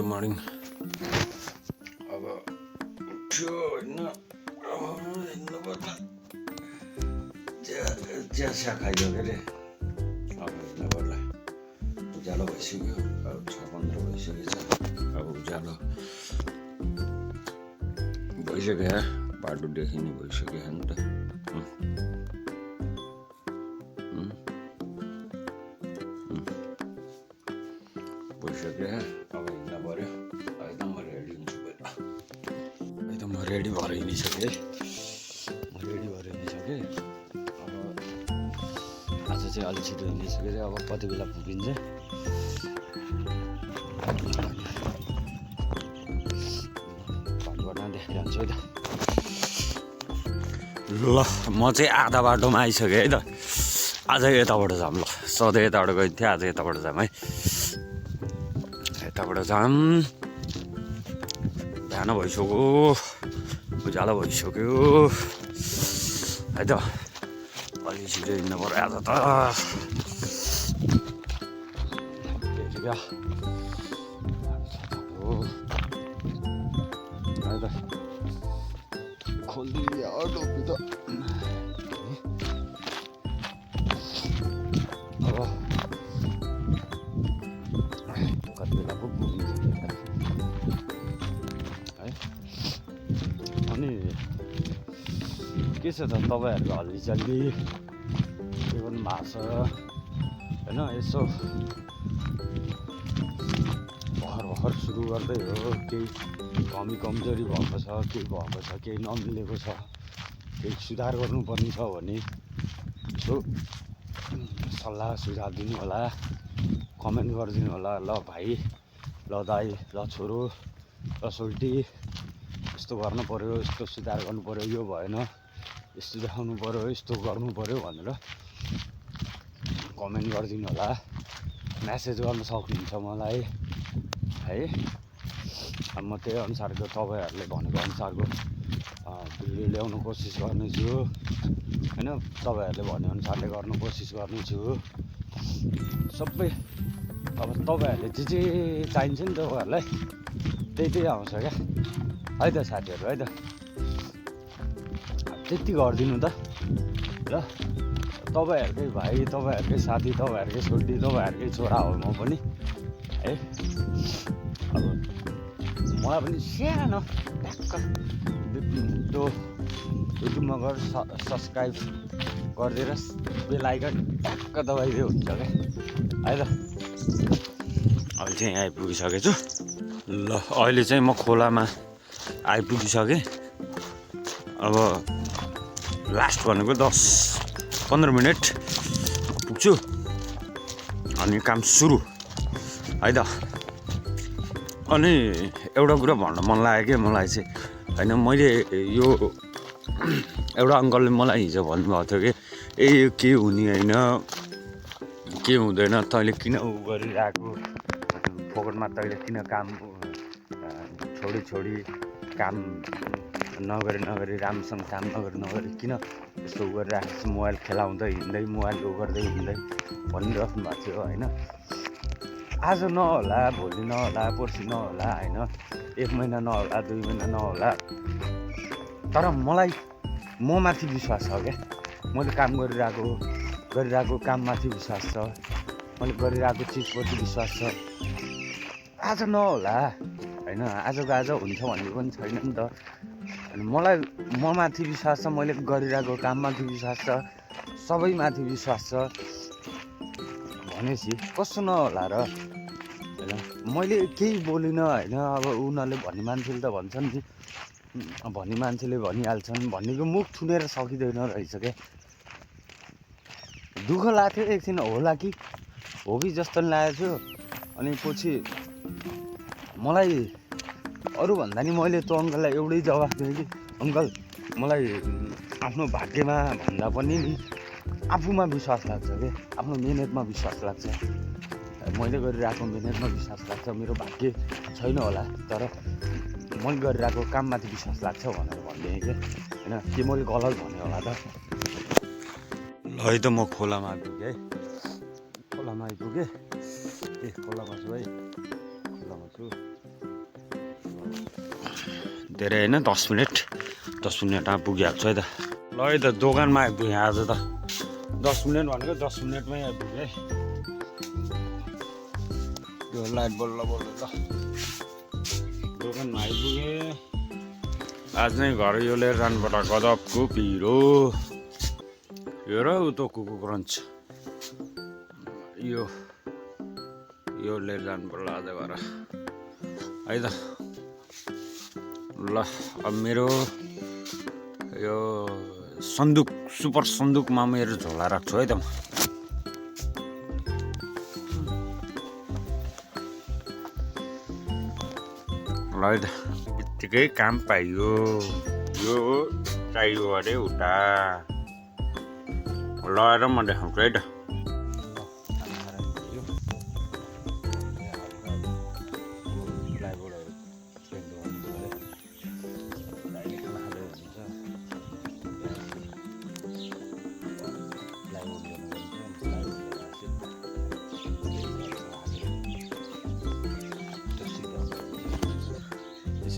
Morning अब उठ्यो होइन हिँड्नुपर्छ चिया चिया खाइयो के अरे अब हिँड्नुपर्ला उज्यालो भइसक्यो अब 6:15 भइसकेछ अब उज्यालो भइसक्यो बाटो देखिने भइसक्यो नि त भइसक्यो अब हिँड्न पऱ्यो एकदम म रेडी हुन्छु पहिला एकदम म रेडी भएर हिँडिसकेँ अब आज चाहिँ अलिक छिटो हिँडिसकेँ अब कति बेला पुगिन्छ बाटोबाट देखिहाल्छु है त ल म चाहिँ आधा बाटोमा आइसकेँ है त आज यताबाट जाऊँ ल सधैँ यताबाट गइन्थेँ आज यताबाट जाऊँ है यताबाट जाऊँ बिहान भइसक्यो उज्यालो भइसक्यो है त अलि छिटो हिँड्नु पर्यो आज त क्या है त खोलिदियो टोपी त अब कति बेला पो पुगिन्छ है अनि के छ त तपाईँहरूको हल्लीचल्ली के गर्नु भएको छ होइन यसो भर्खर सुरु गर्दै हो केही कमी कमजोरी भएको छ केही भएको छ केही नमिलेको छ केही सुधार गर्नुपर्ने छ भने यसो सल्लाह सुझाव दिनु होला कमेन्ट गरिदिनु होला ल भाइ ल दाइ ल छोरो ल सोल्टी यस्तो गर्नु पऱ्यो यस्तो सुधार गर्नु पऱ्यो यो भएन यस्तो देखाउनु पऱ्यो यस्तो गर्नु पऱ्यो भनेर कमेन्ट गरिदिनु होला म्यासेज गर्न सक्नुहुन्छ मलाई है म त्यही अनुसारको तपाईँहरूले भनेको अनुसारको भिडियो ल्याउनु कोसिस गर्नेछु होइन तपाईँहरूले भने अनुसारले गर्नु कोसिस गर्नेछु सबै अब तपाईँहरूले जे चाहिन्छ नि तपाईँहरूलाई त्यही आउँछ क्या है त साथीहरू है त त्यति गरिदिनु त ल तपाईँहरूकै भाइ तपाईँहरूकै साथी तपाईँहरूकै छोरी तपाईँहरूकै छोरा हो म पनि है अब मलाई पनि सानो ट्याक्क त्यो युट्युबमा गएर सब्सक्राइब गरिदिएर बेल आइकन ट्याक्क दबाइदियो हुन्छ क्या है त अहिले चाहिँ आइपुगिसकेको छु ल अहिले चाहिँ म खोलामा आइपुगिसकेँ अब लास्ट भनेको 10-15 मिनट पुग्छु अनि काम सुरु है त अनि एउटा कुरा भन्न मन लाग्यो कि मलाई चाहिँ होइन मैले यो एउटा अङ्कलले मलाई हिजो भन्नुभएको थियो कि यो के हुने होइन के हुँदैन तैँले किन उ गरिरहेको फोकटमा तैँले किन काम छोडी काम नगरी राम्रोसँग काम नगरी किन यस्तो गरिरहेको छ मोबाइल खेलाउँदै हिँड्दै मोबाइल उ गर्दै हिँड्दै भनिराख्नु भएको थियो होइन आज नहोला भोलि नहोला पर्सि नहोला होइन 1 महिना नहोला 2 महिना नहोला तर मलाई म माथि विश्वास छ क्या मैले काम गरिरहेको काममाथि विश्वास छ मैले गरिरहेको चिजप्रति विश्वास छ आज नहोला होइन आजको आज हुन्छ भन्ने पनि छैन नि त अनि मलाई म माथि विश्वास छ मैले गरिरहेको काममाथि विश्वास छ सबैमाथि विश्वास छ भनेपछि कस्तो नहोला र होइन मैले केही बोलिनँ होइन अब उनीहरूले भन्ने मान्छेले त भन्छन् कि भन्ने मान्छेले भनिहाल्छन् भन्नेको मुख थुनेर सकिँदैन रहेछ क्या। दुःख लाग्थ्यो एकछिन होला कि हो कि जस्तो नि लागेको थियो। अनि पछि मलाई अरूभन्दा नि मैले त्यो अङ्कललाई एउटै जवाफ दिएँ कि अङ्कल मलाई आफ्नो भाग्यमा भन्दा पनि नि आफूमा विश्वास लाग्छ क्या, आफ्नो मिहिनेतमा विश्वास लाग्छ। मैले गरिरहेको मिहिनेतमा विश्वास लाग्छ, मेरो भाग्य छैन होला तर मैले गरिरहेको काममाथि विश्वास लाग्छ भनेर भनिदिएँ क्या होइन। के मैले गलत भने होला त? ल है त म खोलामा आइपुगेँ है, खोलामा आइपुगेँ। ए खोलामा छु है, खोलामा छु। धेरै होइन 10 मिनटमा पुगिहाल्छु है त। ल है त दोकानमा आइपुगेँ आज त। 10 मिनट भनेको 10 मिनटमै आइपुगेँ है। यो लाइट बल्ल ल दोकानमा आइपुगेँ। आज नै घर यो लिएर जानुपर्छ गजबको पिरो। यो र उतो कुकु क्रन्च यो लिएर जानुपर्ला आज घर है त। ल अब मेरो यो सन्दुक सुपर सन्दुकमा मेरो झोला राख्छु है त म। ल है त बित्तिकै काम पाइयो। यो चाहियो अरे उता लगाएर म देखाउँछु है त।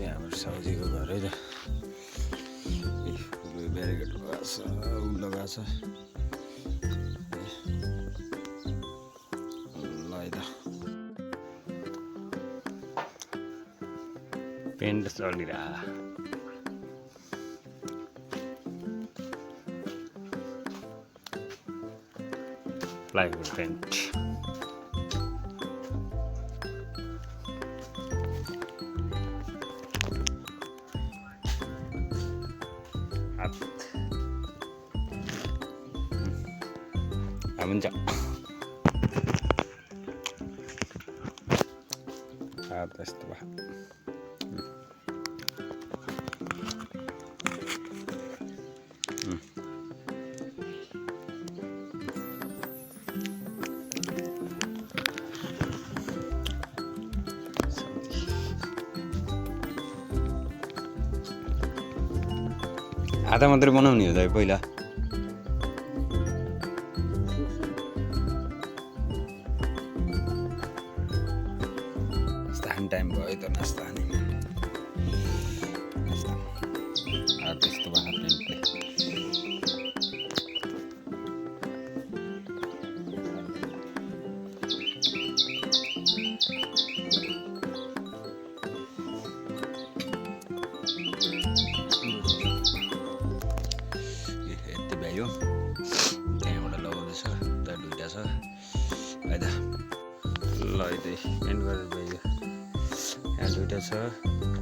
हाम्रो साउजीको घर है त। ब्यारिकेड लगाएको छ, लगाएको छ। ल है त पेन्ट चलिरह। प्लाइवुड पेन्ट हुन्छ। त्यस्तो भयो। आधा मात्रै बनाउने हो त पहिला। टाइम भयो त नास्ता खाने। त्यस्तो भयो पेन्टले। यति भयो त्यहाँबाट लगाउँदैछ उता दुइटा छ है त। ल है त पेन्ट गरेर भयो। यहाँ दुइटा छ,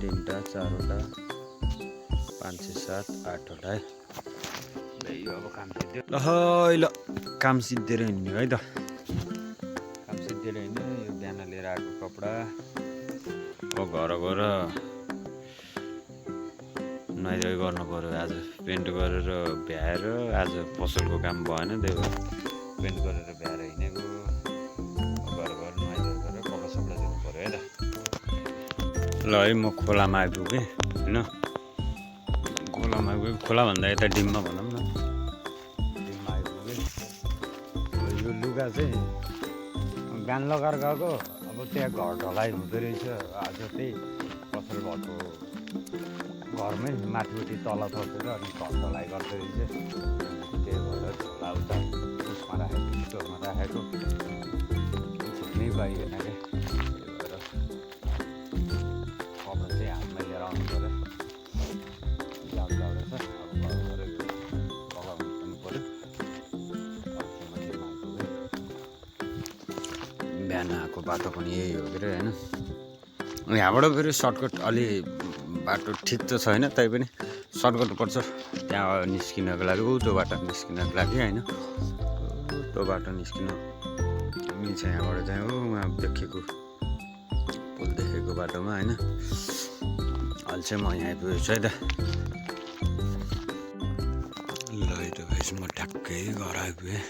तिनवटा, चारवटा, 5, 6, 7, 8वटा है। यो अब काम सिद्धियो। ल है ल काम सिद्धिएर हिँड्ने है त। काम सिद्धिएर हिँड्ने। यो बिहान लिएर आएको कपडा अब घर गएर नुहाइधुवाइ गर्नु पऱ्यो। आज पेन्ट गरेर भ्याएर आज पसलको काम भएन, त्यही भएर पेन्ट गरेर भ्याएर हिँडेको। घर गएर नुहाइधुवाइ गरेर कपडा सपडा धुनु पऱ्यो है त। ल है म खोलामा आइपुगेँ होइन। खोलामा आइपुगेँ, खोलाभन्दा यता डिममा भनौँ न। डिममा आइपुगेँ। यो लुगा चाहिँ बिहान लगाएर गएको। अब त्यहाँ घर ढलाइ हुँदो रहेछ। आज त्यही पसल भएको घरमै माथिपट्टि तल थपेर अनि घर ढलाइ गर्दो रहेछ। त्यही भएर झोला उता उसमा राखेको स्टोरमा राखेको झुक्नै पाइएन क्या। बिहान आएको बाटो पनि यही हो के अरे होइन। यहाँबाट फेरि सर्टकट अलि बाटो ठिक त छैन, तैपनि सर्टकट पर्छ त्यहाँ निस्किनको लागि, त्यो बाटो निस्किनको लागि होइन। त्यो बाटो निस्किन मिल्छ यहाँबाट चाहिँ। हो उहाँ देखेको पुल देखेको बाटोमा होइन। अहिले चाहिँ म यहाँ आइपुगेको छु है त। ल यो गाइस म ठ्याक्कै घर आइपुगेँ।